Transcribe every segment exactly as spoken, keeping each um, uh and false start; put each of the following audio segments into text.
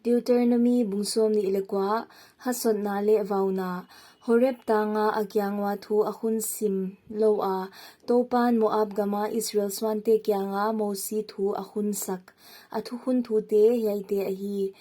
Deuteronomi bung sawmnih leh kua. Hasotna leh vauna. Horeb tanga a kiang ua thu a hun sim lou a, Toupan Moab gama Israel suante kianga Mosi thu a hun sak. A thukhun thute hiaite ahi.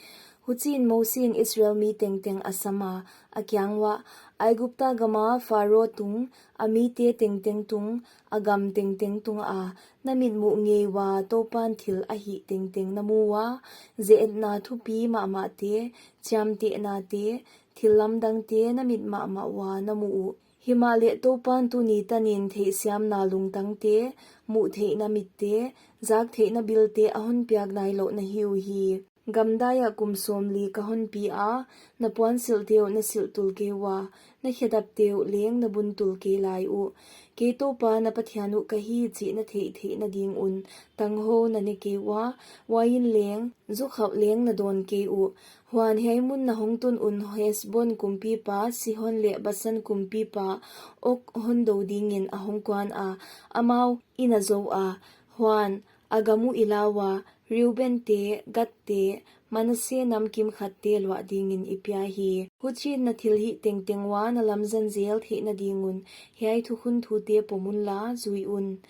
Huchiin Mosiin Israel mi tengteng a sam a, a kiang uah, Aigupta gama Pharo tung, a mite tengteng tung, a gam tengteng tunga na mitmuh ngei ua Toupan thil a hih tengteng na mu ua, zeetna thupi mahmahte, chiamtehnate, thil lamdangte na mit mahmah ua na mu uh. Himahleh Toupan tuni tanin theihsiamna lungtangte, muhtheihna mitte, zaktheihna bilte a honpiak nailouh na hi uhi. Gamdai ah kum sawmli ka honpi a, na puansilhte uh na silh tul kei ua, na khedapte uh leng na bun tul kei lai uh. Kei Toupa na Pathian uh ka hi chih na theih theihna ding un, tanghou na ne kei ua, uain leng, zukhauh leng na dawn kei uh. Huan hiai mun na hongtun un Hesbon kumpipa Sihon leh Basan kumpipa Og hondou dingin a hongkuan a, amau i na zou a. Huan, a gam uh i la ua, Reubente, Gadte, Manase nam kimkhatte luah dingin i pia hi. Huchiin na thilhih tengteng ua na lamzang zel theihna ding un, hiai thukhun thute pom unla zui un.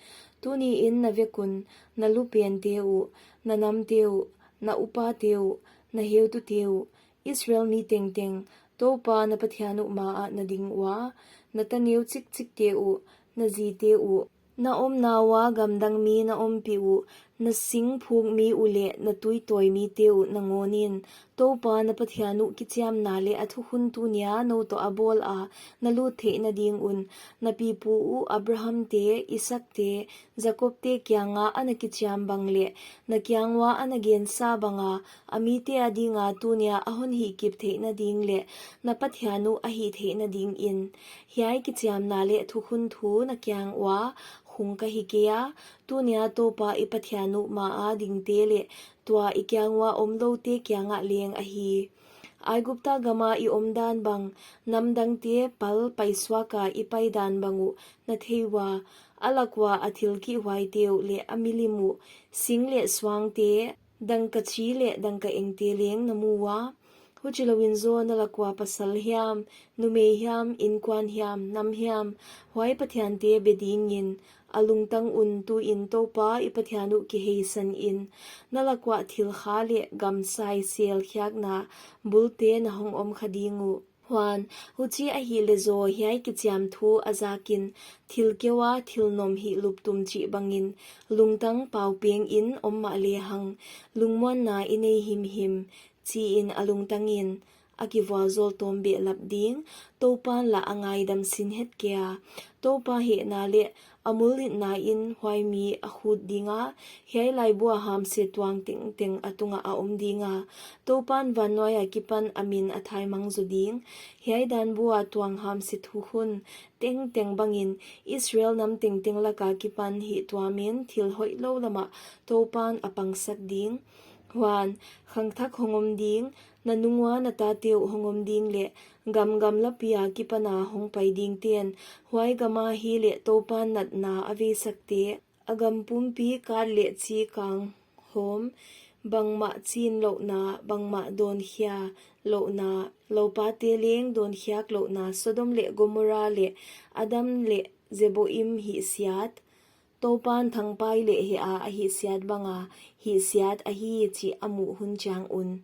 Tuniin na vek un, na lupente uh, na namte uh, na upate uh, na heutute uh, Israel mi tengteng, Toupa na Pathian uh maah na ding ua, na taneu chikchikte uh, na zite uh, na omna ua gamdang mi na ompih uh, na sing phuk mi uh leh na tuitawi mite uh nangawnin, Toupa na Pathian uh kichiamna leh a thukhun tunia nou toh a bawl a na lut theihna ding un, na pipu uh Abrahamte, Isaakte, Jakobte kianga a na kichiam bang leh, na kiang ua a na gensa banga, a mite adinga tunia a honhih kip theihna ding leh, na Pathian uh a hih theihna dingin. Hiai kichiamna leh thukhun thu na kiang ua hong ka hi kei a, tunia Toupa i Pathian uh maa dingte leh, tua i kiang ua omloute kiangah leng ahi. Aigupta gama i omdan bang, namdangte pal paisuaka i paidan bang uh na thei ua, a lak ua a thil kihhuaite uh leh a milim uh, sing leh suangte, dangka chi leh dangka engte leng na mu ua. Huchilouin zaw na lak ua pasal hiam, numei hiam, inkuan hiam, nam hiam, huai pathiante be dingin, a lungtang un tuin Toupa i Pathian uh kiheisanin, na lak uah thil kha leh gamsai sel khiakna bulte na hong om kha ding uh. Huan, huchi ahihleh zaw hiai kichiam thu a zakin, thil keu a thil nom hihlup tum chih bangin, lungtang paupengin om mahlehang, lungmuanna i nei himhim, chiin a lungtangin, a kivualzawl tawm behlap ding, Toupan lah a ngaidam sin het kei a. Toupa hehna leh a mulnitnain huai mi a khut dinga, hiai laibu a hamse tuang tengteng a tungah a om dinga. Toupan vannuai akipan a min a thaimang zo ding, hiai danbu a tuang hamse thukhun tengteng bangin Israel nam tengteng laka kipan hihtuamin thil hoihlou lamah Toupan a pangsak ding. Huan, khangthak hong om ding, na nung ua na tate uh hong om ding leh, gam gamlapi akipana hong pai dingten, huai gama hileh Toupan natna a veisakte, a gam pumpi kat leh chi kang hawm, bangmah chin louhna, bangmah dawnkhia louhna, loupate leng dawnkhiak louhna, Sodom leh Gomorra leh Admah leh Zeboim hihsiat, Toupan thangpai leh heh a a hihsiat banga hihsiat ahi chih a muh hun chiang un.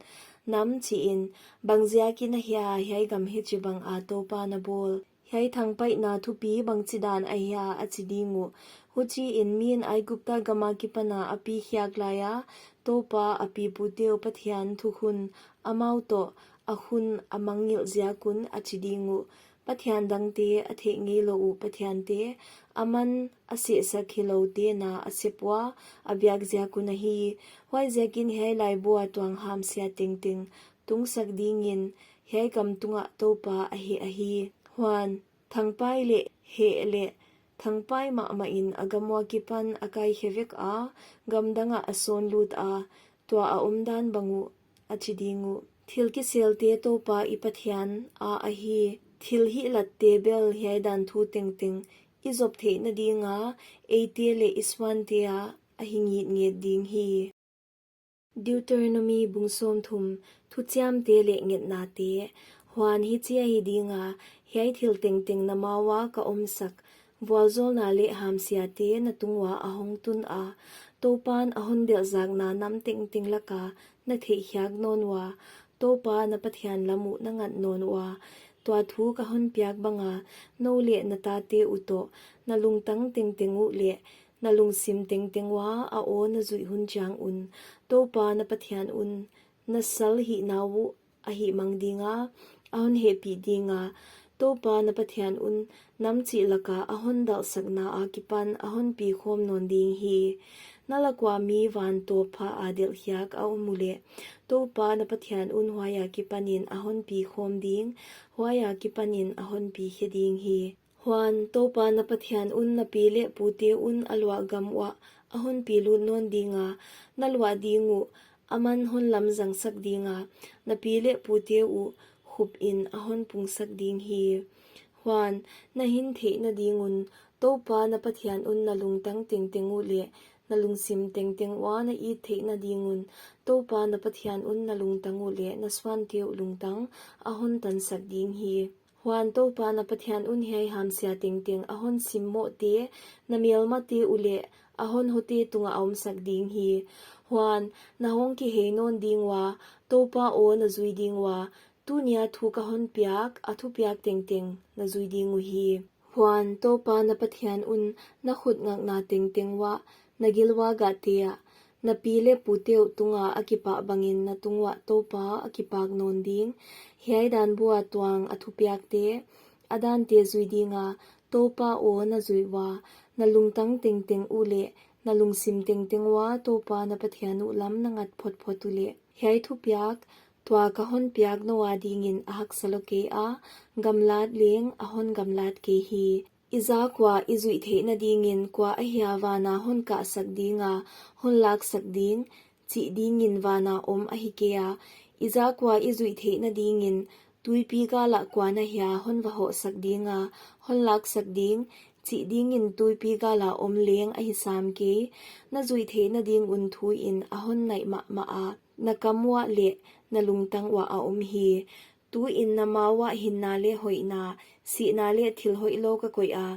Nam chiin, bangziakin ahia hiai gam hichibanga Toupan a bawl? Hiai thangpaihna thupi bangchidan ahia a chi ding uh. Huchiin miin Aigupta gama kipana a pi khiak laia, Toupa a pipute uh Pathian thukhun, amau toh, a khun a mangngilh ziak un a chi ding uh. Pathian dangte a theih ngeilouh uh pathiante, aman a sehsak hiloute na a sep ua, a biak ziak un ahi. Huaiziakin hiai laibu a tuang hamse tengteng tungsak dingin, hiai gam tungah Toupa a heh ahi. Huan, thangpai leh heh leh, thangpai mahmahin a gam ua kipan a kaikhe vek a, gamdangah a sawn lut a, tua a omdan bang uh, a chi ding uh. Thil kiselte Toupa i Pathian a ahi, thil hihlatte bel hiai dan thu tengteng i zop theihna dinga, eite leh i suante a a hi ngitnget ding hi. Deuteronomi bung sawmthum. Thuchiamte leh ngetnate. Huan hichi ahi dinga, hiai thil tengteng na ma ua ka omsak, vualzawlna leh hamsiate na tung ua a hong tun a, Toupan a hon delhzakna nam tengteng laka na theihkhiak nawn ua, Toupa na Pathian lam uh na ngat nawn ua, tua thu ka hon piak banga nou leh na tate uh toh, na lungtang tengteng uh leh na lungsim tengteng ua a aw na zuih hun chiang un, Toupa na Pathian un na sal hihna uh a hihmang dinga, a hon hehpih dinga, Toupa na Pathian un nam chih laka a hon dalhsakna akipan a hon pi khawm nawn ding hi. Na lak ua mi van tawp pha a delhkhiak a om uleh, Toupa na Pathian un huai akipanin a hon pi khawm ding, huai akipanin a hon pi khe ding hi. Huan Toupa na Pathian un na pi leh pute un a luah gam uah a hon pi lut nawn dinga, na luah ding uh aman hon lamzangsak dinga, na pi leh pute uh khupin a hon pungsak ding hi. Huan na hin theihna ding un, Toupa na Pathian un na lungtang tengteng uh leh na lungsim tengteng ua na it theihna ding un, Toupa na Pathian un na lungtang uh leh na suante uh lungtang a hon tansak ding hi. Huan Toupa na Pathian un hiai hamsia tengteng a hon simmohte, na melmate uh leh a hon hote tunga a omsak ding hi. Huan na hong kihei nawn ding ua, Toupa aw na zui ding ua, tunia thu ka hon piak a thupiak tengteng na zui ding uhi. Huan Toupa na Pathian un na khut ngakna tengteng uah, na gil ua gahte ah, na pi leh pute uh tunga a kipak bangin na tung uah Toupa a kipak nawn ding. Hiai dan bua tuang a thupiakte, a dante zui dinga, Toupa aw na zui ua, na lungtang tengteng uh leh na lungsim tengteng ua Toupa na Pathian uh lam na ngat photphot uleh, hiai thupiak, tua ka hon piak nou adingin a haksa lou kei a, gamlat leng a hon gamlat kei hi. I zak ua i zuih theihna dingin kua ahia vana hon kahsak dinga, hon laksak ding, chih dingin vana om ahi kei a, i zak ua i zuih theihna dingin tuipi galah kua ahia hon va hohsak dinga, hon laksak ding, chih dingin tuipi gala om leng ahi sam kei. Na zuih theihna ding un thuin a hon naih mahmah a, na kam uah leh na lungtang uah a om hi. Tuin na ma uah hinna leh hoihna, sihna leh thil hoihlou ka koih a,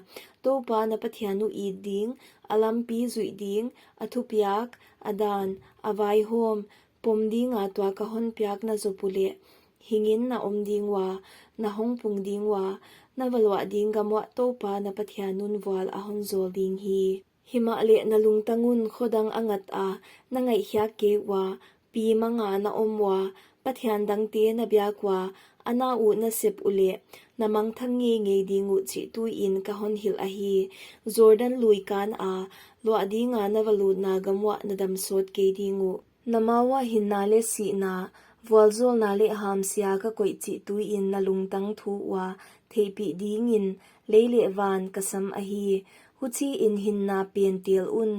Toupa na Pathian uh it ding, a lampi zuih ding, a thupiak, a dan, a vaihawm, pom dinga tua ka hon piak na zop uleh, hingin na om ding ua, na hong pung ding ua, na va luah ding gam uah Toupa na Pathian un vual a hon zawl ding hi. Himahleh na lungtang un khodang a ngat a, na ngaihkhiak kei ua, pi manga na om ua, pathian dangte na biak ua, a na uh na sep uleh, na mangthang ngeingei ding uh chih tuin ka hon hilh ahi. Jordan lui kan a, luah dinga na va lutna gam uah na dam sawt kei ding uh. Na ma uah hinna leh sihna, vualzawlna leh hamsia ka koih chih tuin na lungtang thu ua theihpih dingin lei leh van ka sam ahi. Huchiin hinna pen tel un,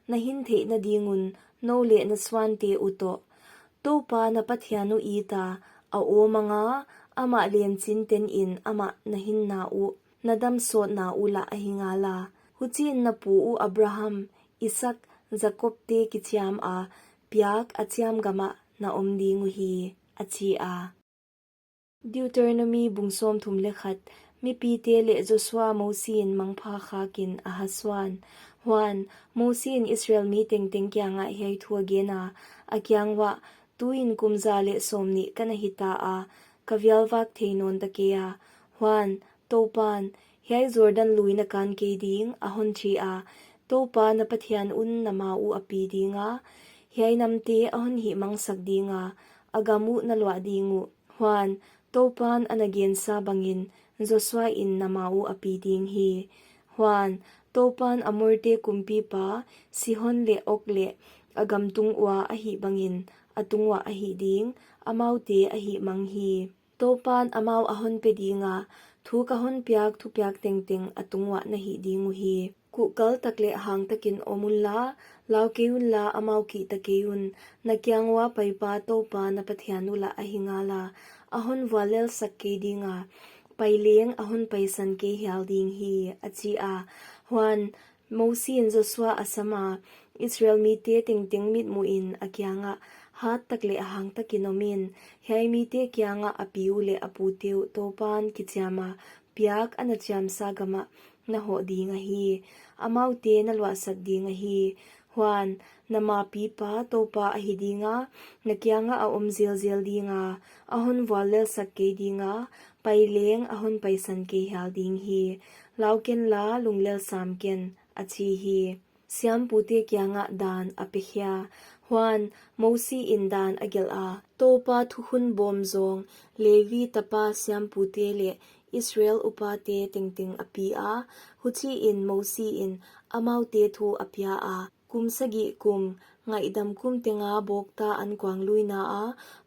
na hin theihna ding un, nou leh na suante uh toh. Toupa na Pathian uh it a, a aw manga, amah len chintenin amah na hinna uh, na dam sawtna uh lah ahi ngala. Huchiin na pu uh Abraham, Isaak, Jakob te kichiam a, piak a chiam gamah na om ding uhi, a chi a. Deuteronomi bung sawmthum leh khat. Mipite leh Josua Mosiin mangpha khakin a hasuan. Huan, Mosiin Israel mi tengteng kiangah hiai thu a gen a, a kiang uah, tuin kum za leh sawmnih ka na hita a, ka vialvak thei nawn ta kei a. Huan, Toupan, hiai Jordan lui na kan kei ding, a hon chi a, Toupa na Pathian un na ma uh a pi dinga, hiai namte a hon hihmangsak dinga, a gam uh na luah ding uh. Huan, Toupan a na gensa bangin, Josua in na ma uh a pi ding hi. Huan, Toupan Amorte kumpipa, Sihon leh Og leh, a gam tung ua a hih bangin, a tung uah a hih ding, amaute a hihmang hi. Toupan amau a hon pe dinga, thu ka hon piak thupiak tengteng a tung uah na hih ding uhi. Kuhkal tak leh hang takin om unla, lau kei unla amau kihta kei un, na kiang ua paipa Toupa na Pathian uh lah ahi ngala, a hon vuallelsak kei dinga, pai leng a hon paisan kei hial ding hi, a chi a. Huan, Mosiin Josua a sam a, Israel mite tengteng mitmuhin a kiangah, Hat tak leh hang takin om in, hiai mite kiangah a pi uh leh a pute uh Toupan kichiam a piak a na chiamsa gamah na hoh ding ahi. Amaute na luahsak ding ahi. Huan, na mapipa Toupa ahi dinga, na kiangah a om zelzel dinga, a hon vuallelsak kei dinga, pai leng a hon paisan kei hial ding hi. Lau kenla, lunglel sam ken, a chi hi. Siampute kiangah dan a pekhia. Huan, Mosi in dan a gelh a, Toupa thukhun bawm zawng Levi tapa siampute leh Israel upate tengteng a pi a. Huchiin Mosi in amaute thu a pia a, kum sagih kum, ngaihdam kum tenga bawkta ankuangluina a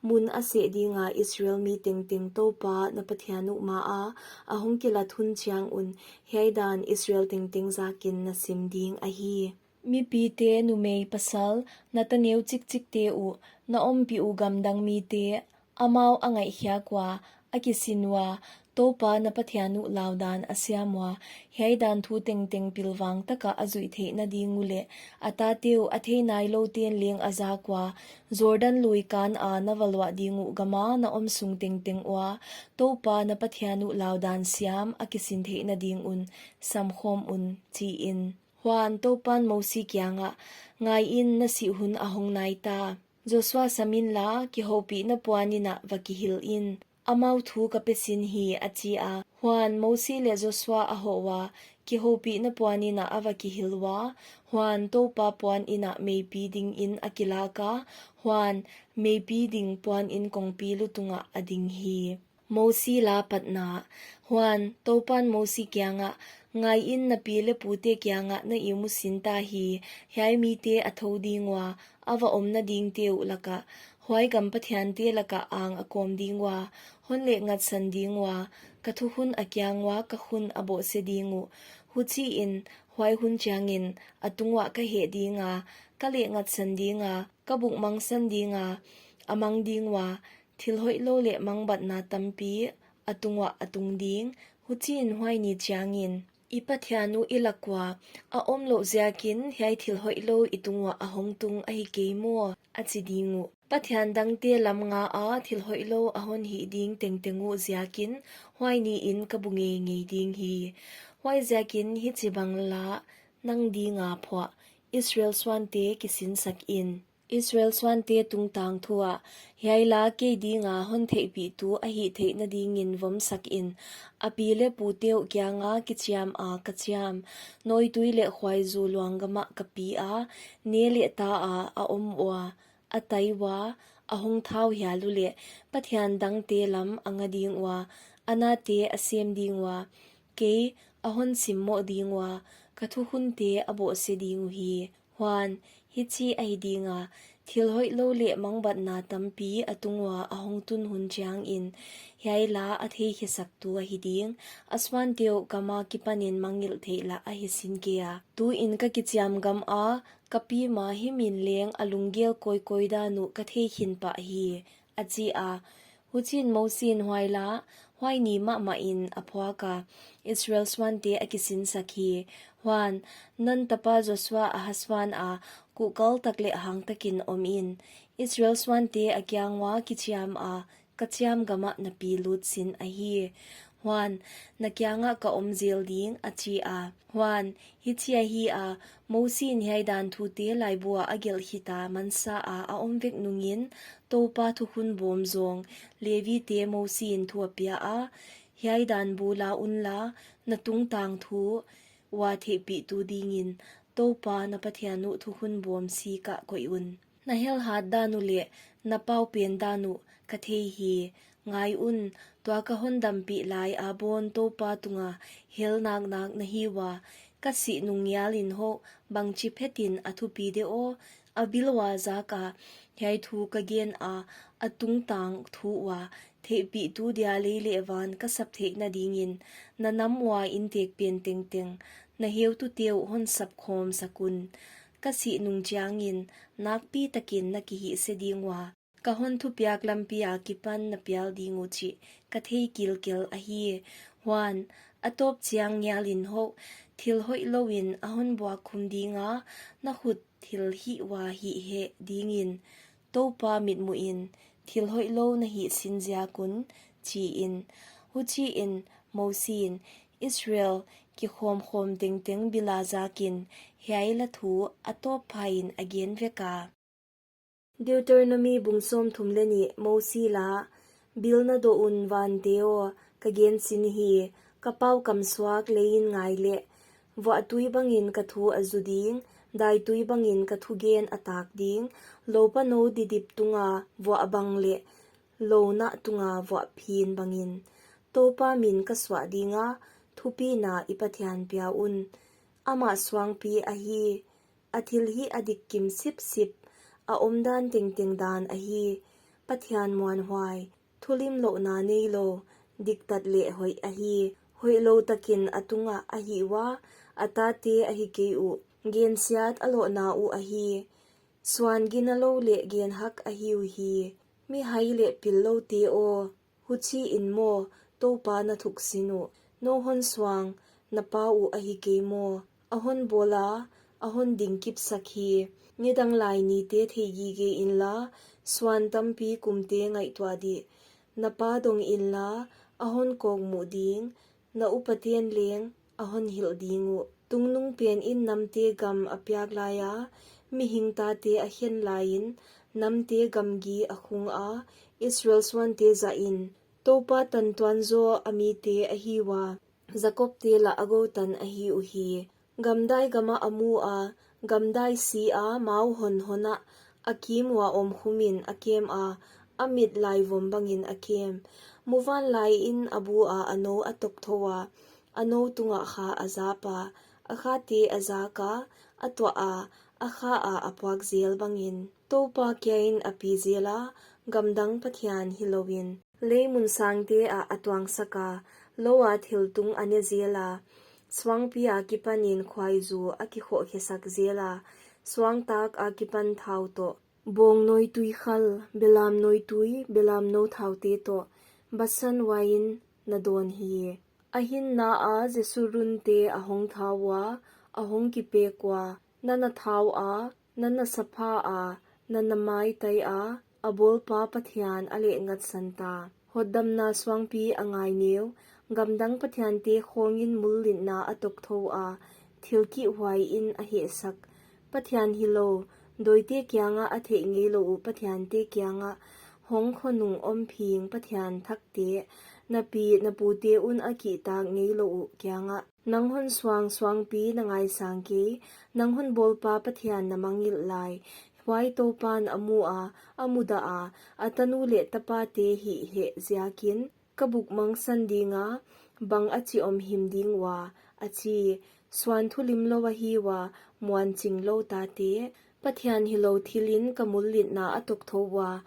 mun a seh dinga Israel mi tengteng Toupa na Pathian uh maa a hong kilat hun chiang un, hiai dan Israel tengteng zakin na sim ding ahi. Mipite numei pasal, na ta neu chikchikte uh, na ompih uh gamdang mite, amau a ngaihkhiak ua, a kisin ua, Toupa na Pathian uh laudan a siam ua, hiai dan thu tengteng pilvang taka a zuih theihna ding uh leh, a tate uh a thei nailouten leng a zak ua, Jordan lui kana na va luah ding uh gama na om sung tengteng ua, Toupa na Pathian uh laudan siam a kisin theihna ding un samkhawm un, chiin. Huan Toupan Mosi kiangah, ngaiin, na sih hun a hong naita. Joshua sam inla, kihoupihna puanin ah va kihil in. Amau thu ka pe sin hi, a chi a. Huan Mosi leh Joshua a hoh ua, kihoupihna puanin ah a va kihil ua. Huan Toupa puanin ah meipi dingin a kilak a. Huan meipi ding puanin kongpi lutungah a ding hi. Mosi la patna. Huan Toupan Mosi kiangah, ngaiin, na pi leh pute kiangah na ihmu sin ta hi, hiai mite a thou ding ua, a va omna dingte uh lakah, huai gam pathiante lakah ang a kawm ding ua, hon lehngatsan ding ua, ka thukhun a kiang ua ka khun a bohse ding uh. Huchiin, huai hun chiangin, a tunguah ka heh dinga, ka lehngatsan dinga, ka bukmangsan dinga, a mang ding ua, thil hoihlou leh mangbatna tampi a tunguah a tung ding. Huchiin huai ni chiangin, i Pathian uh i lak ua a om louh ziakin hiai thil hoihlou i tunguah a hong tung ahi kei maw, a chi ding uh. Pathian dangte lam ngaa thil hoihlou a hon hih ding tengteng uh ziakin huai niin ka bu ngeingei ding hi. Huaiziakin hichibang la nang dinga phuah, Israel suante kisinsak in. Israel suante tungtang thu ah, hiai la kei dinga hon theihpihtu a hih theihna dingin vomsak in. A pi leh pute uh kianga kichiam a ka chiam, nawitui leh khuaizu luang gamah ka pi a, ne leh ta a a om ua, a tai ua, a hong thau hial uleh, pathian dangte lam a nga ding ua, a nate a sem ding ua, kei a hon simmoh ding ua, ka thukhunte a bohse ding uhi. Huan, hichi ahi dinga, thil hoihlou leh mangbatna tampi a tungua a hong tun hun chiangin, hiai la a theikhe saktu ahi ding, a suante uh kam akipanin mangngilh theih lah ahi sin kei a. Tuin ka kichiam gama, ka pi ma himin leng a lunggel kawikawi dan uh ka theikhin pah hi, a chi a. Huchiin Mosi in huai la, huai ni mahmahin a phuak a, Israel suante a kisinsak hi. Huan, Nun tapa Joshua a hasuan a, kuhkal tak leh hang takin om in. Israel suante a kiang ua kichiam a, ka chiam gamah na pi lut sin ahi. Huan, na kiangah ka om zel ding, a chi a. Huan, hichi ahi a, Mosi in hiai dan thute laibu ah a gelh khita mansa a a om vek nungin, Toupa thukhun bawm zawng Levite Mosi in thu a pia a, hiai dan bu la unla, na tungtang thu ua theihpihtu dingin, Toupa na Pathian uh thukhun bawm sikah koih un. Na helhat dan uh leh na paupen dan uh ka thei hi. Ngai un, tua ka hon dampih lai a bawn Toupa tunga hel naknak na hi ua, ka sih nung ngialin hoh bangchi phetin a thupi de aw, a bil ua zaka hiai thu ka gen a, a tungtang thu ua theihpihtu dia lei leh van ka sap theihna dingin, na nam ua inntek pen tengteng na heutute uh hon sapkhawm sak un. Ka sih nung chiangin, nakpi takin na kihihse ding ua, ka hon thupiak lampi akipan na pial ding uh chih ka thei kilkel ahi. Huan, a tawp chiang ngialin hoh, thil hoihlouin a hon buak khum dinga, na khut thil hih ua hih heh dingin, Toupa mitmuhin thil hoihlou na hih sin ziak un, chiin. Huchiin Mosiin, Israel kikhawmkhawm tengteng bila zakin hiai la thu a tawpphain a gen vek a. Deuteronomi bung sawmthum leh nih. Mosi la. Bil na doh un, vante aw, ka gen sin hi, ka pau kamsuak leiin ngai leh. Vuahtui bangin ka thu a zu ding, daitui bangin ka thugen a tak ding, loupa nou didip tunga vuah bang leh lounah tunga vuah phin bangin. Toupa min ka suah dinga, thupina i Pathian pia un. Amah suangpi ahi, a thilhih a dik kim sipsip, a omdan tengteng dan ahi, Pathian muanhuai, thulimlouhna neilou, diktat leh hoih ahi. Hoihlou takin a tungah a hih ua, a tate ahi kei uh, gensiat a lohna uh ahi. Suan ginalou leh genhak ahi uhi. Mihai leh pilloute aw, huchiin maw Toupa na thuk sin uh? Nou hon suang, na pa uh ahi kei maw? A hon bawla, a hon dingkipsak hi. Nidang lai nite theigige inla, suan tampi kumte ngaihtuah dih. Na pa dong inla, a hon kawkmuh ding, na upaten leng a hon hilh ding uh. Tungnungpen in namte gam a piak laia, mihing tate a khen laiin, namte gamgi a khunga, Israel suante zahin. Toupa tantuan zaw a mite ahi ua, Jakobte lah a goutan ahi uhi. Gamdai gamah a mu a, gamdai sia mau honhonah, a kim ua om khumin a kem a, a mit lai vom bangin a kem. Muvanlai in a bua a nou a tokthou a, a nou tungah kha a zap a, a khate a zak a, a tuah a, a kha a a puak zel bangin. Toupa kiain a pi zel a, gamdang pathian hilouin. Leimun sangte ah a tuangsak a, loua thiltung a ne zel a, suangpi akipanin khuaizu a kikhohkhesak zel a, suangtak akipan thau toh, bawng nawitui khal, belam nawitui, belam nou thaute toh, Basan uain na dawn hi. A hinna a Jesurunte a hong thau ua, a hong kipek ua, na na thau a, na na sapha a, na na maitai a, a bawlpa Pathian a lehngatsan ta. Hotdamna suangpi a ngai neu, gamdang pathiante khawngin mullitna a tokthou a, thil kihhuai in a hehsak. Pathian hilou, dawite kiangah a theih ngeilouh uh pathiante kiangah, hong khonung omphing pathian thakte, na pi na pute un a kihtak ngeilouh uh kiangah, nang hon suang suangpi na ngaisang kei, nang hon bawlpa Pathian na mangngilh lai. Huai Toupan a mu a, a mudah a, a tanu leh tapate hihheh ziakin, ka buk mangsan dinga, bang a chi om him ding ua, a chi. Suan thulimlou ahi ua, muanching lou tate, Pathian hilou thilin ka mullitna a tokthou ua,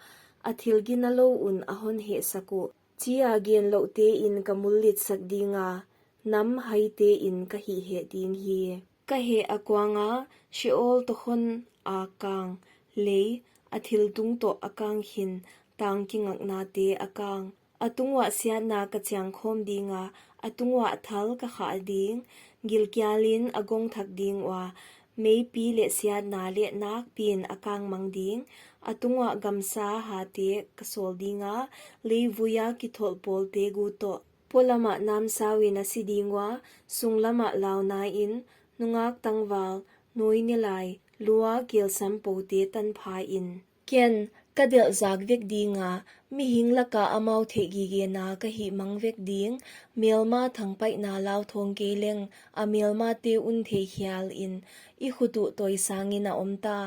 a thil ginalou un a hon hehsak uh. Chia genlouhtein ka mullitsak dinga, nam haitein ka hihheh ding hi. Ka heh a kuanga, Sheol tokhon a kang, lei, a thiltung toh a kang khin, tang kingaknate a kang. A tunguah siatna ka chiangkhawm dinga, a tunguah thal ka khah ding, gilkialin a gong thak ding ua, meipi leh siatna leh nakpiin a kang mang ding, a tunguah gamsa hate ka sawl dinga, leivuia kitholh pawlte gu toh. Polamah namsauin a si ding ua, sunglamah launain, nungak tangval, nawi ne lai, lua kelsam poute tanphain. Ken, ka delh zak vek dinga, mihing laka amau theihgigena ka hihmang vek ding, melma thangpaihna lauthawng kei leng, a melmate un theikhialin, i khut uh tawisangin a omta,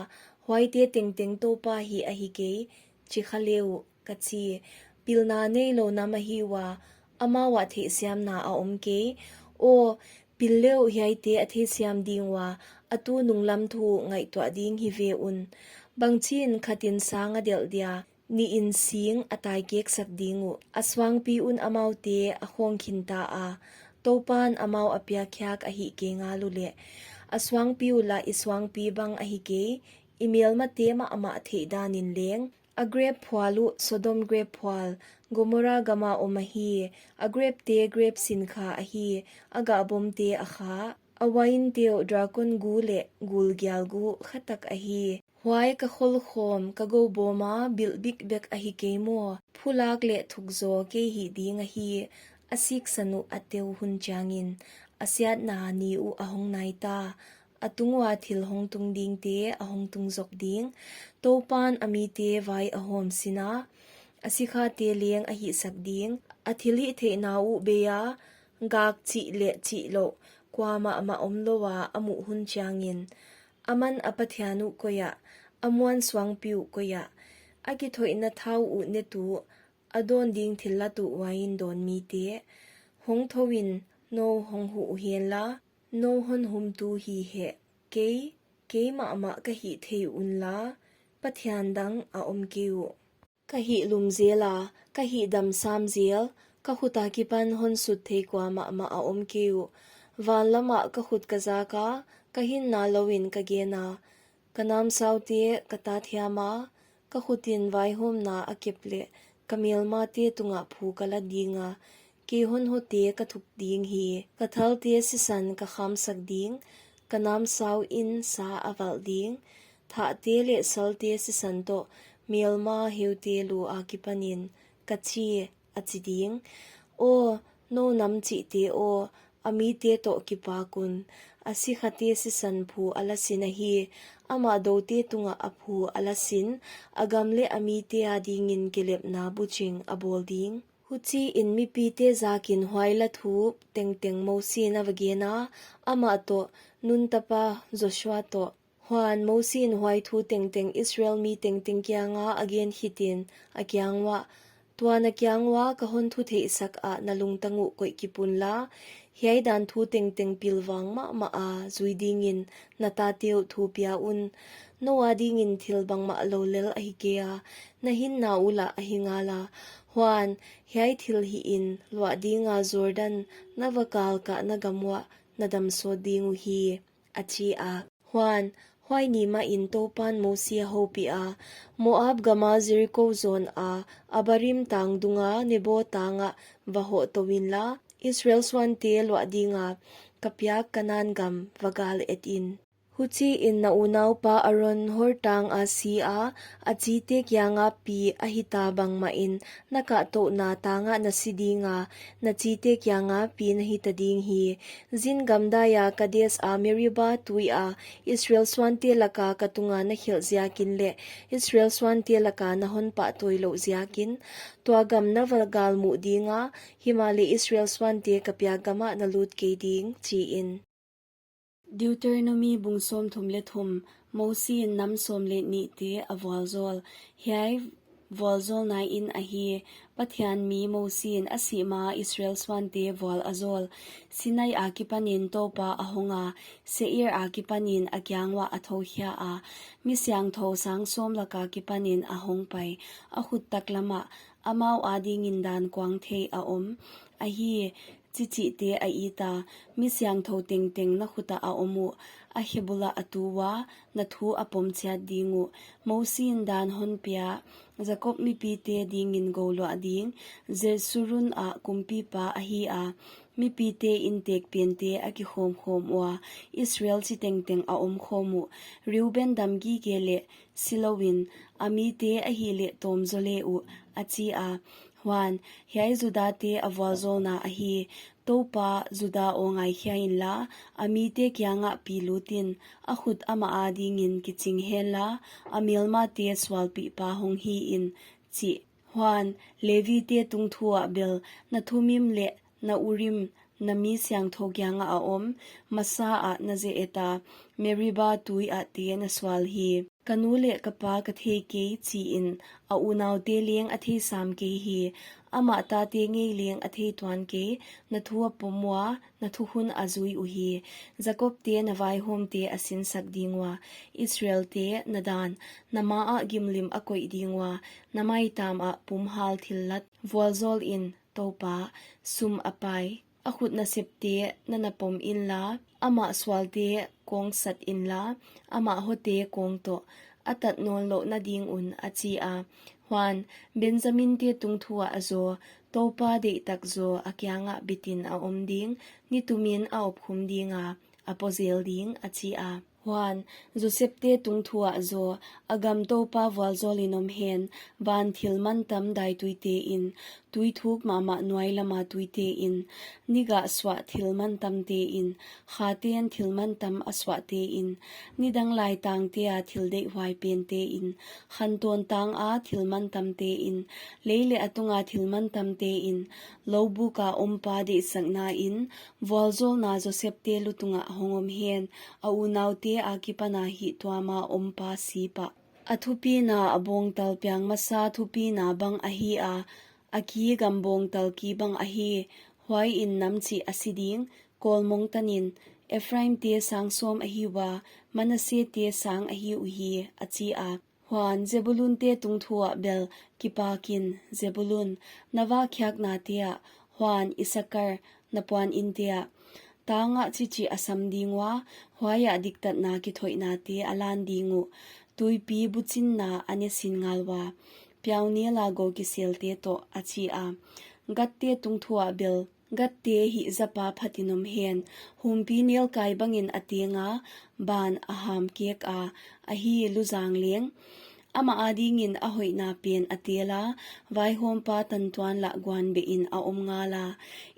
huaite tengteng Toupa hih ahi kei, chi kha le uh, ka chi. Pilna neilou nam ahi ua, amau ah theihsiamna a om kei. Aw, pil le uh hiaite a theisiam ding ua, a tu nunglam thu ngaihtuah ding hi ve un. Bangchiin khatin sang a delh dia, nihin sing a taikeksak ding uh. A suangpi un amaute a khawng khinta a, Toupan amau a piakkhiak ahih kei ngal uleh. A suangpi uh lah i suangpi bang ahi kei, i melmate mahmah theihdanin leng. A grep phual uh Sodom grep phual, Gomorra gama om ahi, a grepte grep sinkha ahi, a gahbomte a kha, a wainte uh dragon gu leh gul gial gu khatak ahi. Huai ka kholkhawm, ka goubawm a bilh bikbek ahi kei maw? Phulak leh thukzaw kei hih ding ahi. A siksan uh a teu hun chiangin, a siatna ni uh a hong naita. A tung ua thil hong tung dingte a hong tung zok ding. Toupan a mite vai a hawm sina, a sikhate leng a hihsak ding. A thilhihtheihna uh bei a, gak chih leh chih louh, kuamah mah omlou a a muh hun chiangin, aman a Pathian uh koiah, a muansuangpi uh koiah, a kithoihna thau uh netu, a dawn ding thillat uh uain dawn mite, hong thouin, nou hong huh uhenla, nou honhumtu hi heh. Kei, kei mahmah ka hih thei unla, Pathian dang a om kei uh. Ka hihlum zel a, ka hihdam sam zel, ka khut akipan hon sut thei kuamah mah a om kei uh. Van lamah ka khut ka zak a, ka hinna louin ka gen a, ka namsaute ka tat hiam a, ka khutin vaihawmna a kep leh ka melmate tungah phu ka la ding a, kei honhote ka thuk ding hi. Ka thalte sisan ka khamsak ding, ka namsauin sa a valh ding. Thahte leh salte sisan toh, melma heute lu akipanin, ka chi, a chi ding. Aw, nou nam chihte aw, a mite toh kipak un. A sikhate sisan phu a la sin ahi, amah doute tungah a phu a la sin. A gam leh a mite adingin kilepna buching a bawl ding. Huchiin mipite zakin huai la thu tengteng Mosiin a va gen a, amah toh, Nun tapa Joshua toh. Huan Mosiin huai thu tengteng Israel mi tengteng kianga a gen khitin, a kiang uah, Tua na kiang ua ka hon thutheihsak ah na lungtang uh koih kip unla, hiai dan thu tengteng pilvang mahmah a zui dingin na tate uh thu pia un. Nou adingin thil bangmah lou lel ahi kei a, na hinna uh lah ahi ngala. Huan, hiai thil hihin, luah dinga Jordan na va kal kahna gam uah na dam sawt ding uhi, a chi a. Huan, huai ni mahin Toupan Mosi a houpih a, Moab gama Jeriko zawn a, Abarim tang dunga Nebo tangah va hoh tou inla, Israel suante luah dinga ka piak Kanan gam va gal et in. Huchiin na unaupa Aron Hor tanga si a, a chite kianga pi a hita bangmahin na kahtouhna tangah na si dinga, na chite kianga pi na hita ding hi. Zin gamdaia Kades a Meriba tuia Israel suante laka ka tunga na khelh ziakin leh Israel suante laka na hon pahtawi louh ziakin, tua gam na va galmuh dinga, himahleh Israel suante ka piak gamah na lut kei ding, chiin. Deuteronomi bung sawmthum leh thum. Mosiin nam sawm leh nihte a vualzawl. Hiai vualzawlna in ahi, Pathian mi Mosiin a sih maa Israel suante vual a zawl. Sinai akipanin Toupa a honga, Seir akipanin a kiang uah a thou khia a, mi siangthou sang sawm laka kipanin a hongpai, a khut taklamah, amau adingin dan kuang thei a om. Ahi, chichihte a ita, mi siangthou tengteng na khutah a om uh, a khe bulah a tu ua, na thu a pom chiat ding uh. Mosiin dan hon pia, Jakob mipite dingin gou luah ding, Jesurun ah kumpipa ahi a, mipite intekpente a kikhawmkhawm ua, Israel chi tengteng a omkhawm uh, Reuben dam gige leh, silouin, a mite ahihleh tawm zaw le uh, a chi a. Huan, hiai Judate a vualzawlna ahi, Toupa Juda aw ngaikhe inla, a mite kiangah pi lutin, a khut amah adingin kiching henla, a melmate sualpihpa hong hiin, chih. Huan, Levite tungthu ah bel, na Thummim leh, na Urim, na mi siangthou kiangah a om, masa ah na ze eta, Meriba tui ah te na sual hi. Ka nu leh ka pa ka thei kei chiin, a unaute leng a thei sam kei hi. Amah tate ngei leng a thei tuan kei, na thu a pom ua, na thukhun a zui uhi. Jakobte na vaihawmte a sinsak ding ua, Israelte na dan, na maah gimlim a koih ding ua, na maitam ah pumhal thillat vualzawlin, Toupa, sum a pai. A khut nasepte na na pom inla, amah sualte kawng sat inla, amah hote kawng toh, a tat nawnlouhna ding un, a chi a. Huan, Benjaminte tungthu ah a zaw, Toupa deihtak zaw a kiangah bitin a om ding, nitumin a opkhum dinga, a po zel ding, a chi a. Huan, Joseph te tungthu ah zaw, a gam Toupa vualzawlin om hen, van thil mantam daituite'n, tui thuk mahmah nuai lama tuite'n, ni gah suah thil mantamte'n, khate'n thil mantam a suahte'n, nidang lai tangte a thil deihhuai pente'n, khantawn tang a thil mantamte'n, lei leh a tunga thil mantamte'n, loubuk a ompa deihsaknain, vualzawlna Joseph te lu tungah hong om hen, a unaute akipana hihtuama ompa si pah. A thupina a bawngtal piang masa thupina bang ahi a, a ki gam bawngtal ki bang ahi, huaiin nam chih a si ding, kawlmong tanin, Ephraim te sang sawm ahi ua, Manasseh te sang ahi uhi, a chi a. Huan, Zebulun te tungthu ah bel, kipakin, Zebulun, na vakhiaknate ah, huan, Isakar, na puaninte ah, tangah chichi a sam ding ua, huaiah diktatna kithoihnate a lan ding uh, tuipi buchinna a ne sin ngal ua, piaunel a gou kiselte toh, a chi a. Gad te tungthu ah bel, Gad te hihzapa phatin om hen, humpinelkai bangin a teng a, ban a ham kek a, ahi luzang leng. Amah adingin a hoihna pen a tel a, vaihawmpa tantuan lah guanbehin a om ngal a,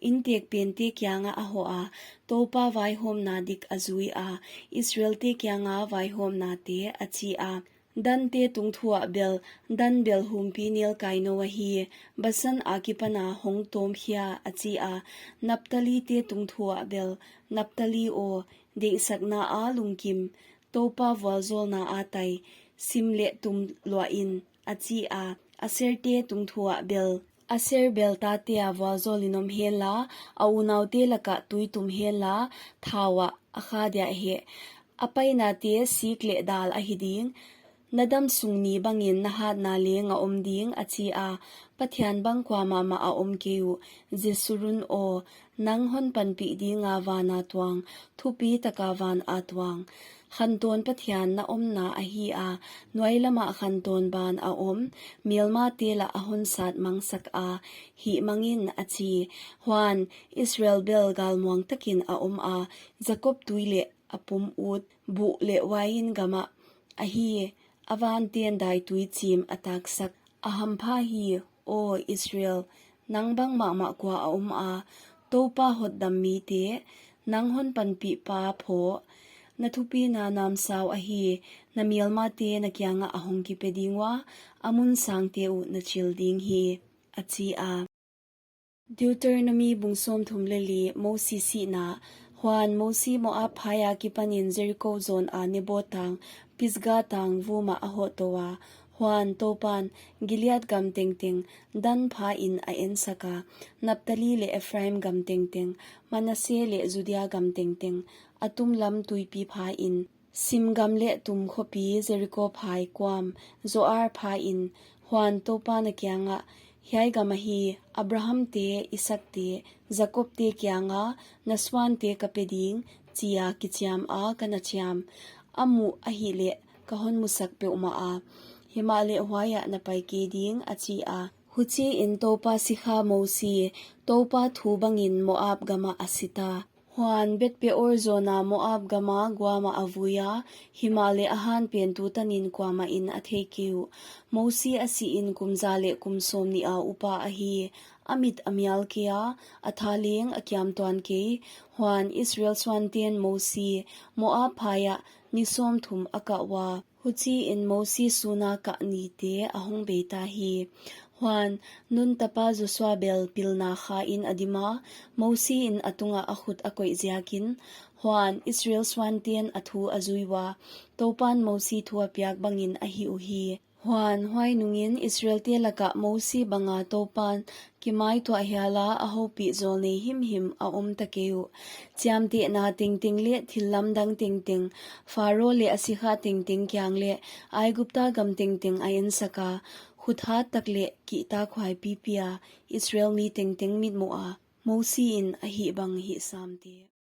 intek pente kiangah a hoh a, Toupa vaihawmna dik a zui a, Israel te kianga vaihawmnate a chi a. Dan te tungthu ah bel, Dan bel humpinelkai nou ahi, Basan akipana hong tawm khia, a chi a. Naphtali te tungthu ah bel, Naphtali aw, deihsakna a lungkim, Toupa vualzawlna a tai, sim leh tum luahin, a chi a. Aser te tungthu ah bel, Aser bel tate a vualzawlin om henla, a unaute lakah tui tum henla, thau ah a kha dia heh. A painate sik leh dal ahi ding. Na damsung ni bangin na hatna leng a om ding, a chi a. Pathian bang kuamah mah a om kei uh, Jesurun aw, nang hon panpih dinga vana tuang, thupi taka van a tuang. Khantawn Pathian na omna ahi a, nuai lamah khantawn ban a om, melmate lah a hon sat mangsak a, hih mangin, a chi. Huan, Israel bel galmuang takin a om a, Jakob tui leh a pum ut, buh leh uain gamah, ahi, a vanten daitui chim a taksak, a hampha hi, aw Israel, nang bang mahmah kua a om a, Toupa hotdam mite, nang hon panpihpa phaw, na thupina namsau ahi, na melmate na kiangah a hong kipe ding ua, a mun sangte uh na chil ding hi, a chi a. Deuteronomi bung sawmthum leh li. Mosi sihna. Huan Mosi Moab phai akipanin Jeriko zawn a Nebo tang, Pisga tang vumah a hoh tou a. Huan Toupan, Gilead gam tengteng, Dan phain a ensak a, Naphtali leh Ephraim gam tengteng, Manasseh leh Judea gam tengteng, a tumlam tuipi phain, Sim gam leh tum khopi Jeriko phai kuam, Zoar phain, huan Toupan a kiangah, Hiai gam ahi, Abraham te, Isaak te, Jakob te kianga, na suante ka pe ding, chia kichiam a ka na chiam. A muh ahihleh, ka hon musak peuhmah a. Himahleh huaiah na pai kei ding, a chi a. Huchiin Toupa sikha Mosi, Toupa thu bangin Moab gamah a si ta. Huan Beth-peor zawn a Moab gama guamah a vui a, himahleh a hanpen tutanin kuamahin a thei kei uh. Mosi a sihin kum za leh kum sawmnih a upa ahi, a mit a mial kei a, a tha leng a kiam tuan kei. Huan Israel suanten Mosi, Moab phai ah ni sawmthum a kah ua. Huchiin Mosi suna kah nite a hong bei ta hi. Huan Nun tapa Josua bel pilna khain a dim a, Mosiin a tungah a khut a koih ziakin, huan Israel suanten a thu a zui ua, Toupan Mosi thu a piak bangin a hih uhi. Huan huai nungin Israelte lakah Mosi banga Toupan kimaituah hiala a houpih zawlnei himhim a om ta kei uh. Chiamtehna tengteng leh thillamdang tengteng, Pharo leh a sikha tengteng kiang leh Aigupta gam tengteng a ensak a, khut hat tak leh kihtakhuai pipi a, Israel mi tengteng mitmuh a, Mosiin a hih bang hih samte.